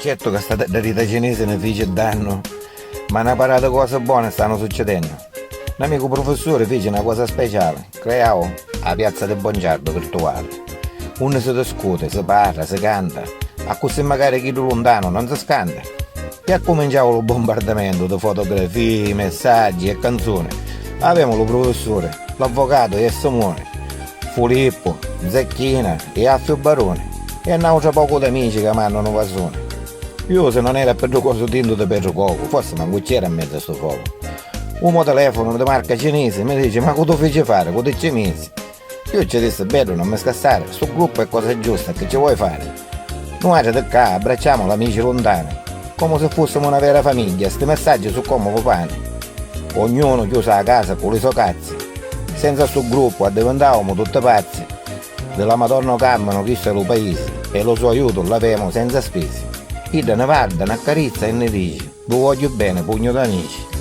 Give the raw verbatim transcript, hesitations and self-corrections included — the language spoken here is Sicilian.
Certu ca sta taddarita cinisi ni fici dannu, ma na para di cosi boni stanu succidennu. N'amicu prufissuri fici na cosa speciali, creau a piazza di Bongiardu virtuali, unni si discuti, si parra, si canta, accussì macari chiddu luntanu non si scanta. E accuminciau lu bumbardamentu di fotografii, messaggi e canzuni. Avemu lu prufissuri, l'avvocatu e Simuni, Fulippu, Zecchina e Affiu Baruni e n'autra pocu d'amici ca mannanu vasuni. Iu si non era pi ddu cosu tintu di Petru Cocu, forsi mancu c'era 'n menzu a stu focu. U mo telefonu di marca cinisi mi dici: "Ma cu tu fici fari, cu ti ci misi?" Iu ci dissi: "Beddu, non mi scassari, stu gruppu è cosa giusta, chi ci vuoi fari? Nuatri di ccà abbracciamu l'amici luntani, comu si fussimu na vera famigghia, sti messaggi su comu lu pani. Ognunu chiusu a casa cu li so cazzi, senza stu gruppu addivintaumu tutti pazzi. Di la Madonna cammanu, chistu è lu paisi, e lu so aiutu l'avemu senza spisi. Idda ni varda, n'accarizza e ni dici: 'Vu vogghiu beni, pugnu d'amici.'"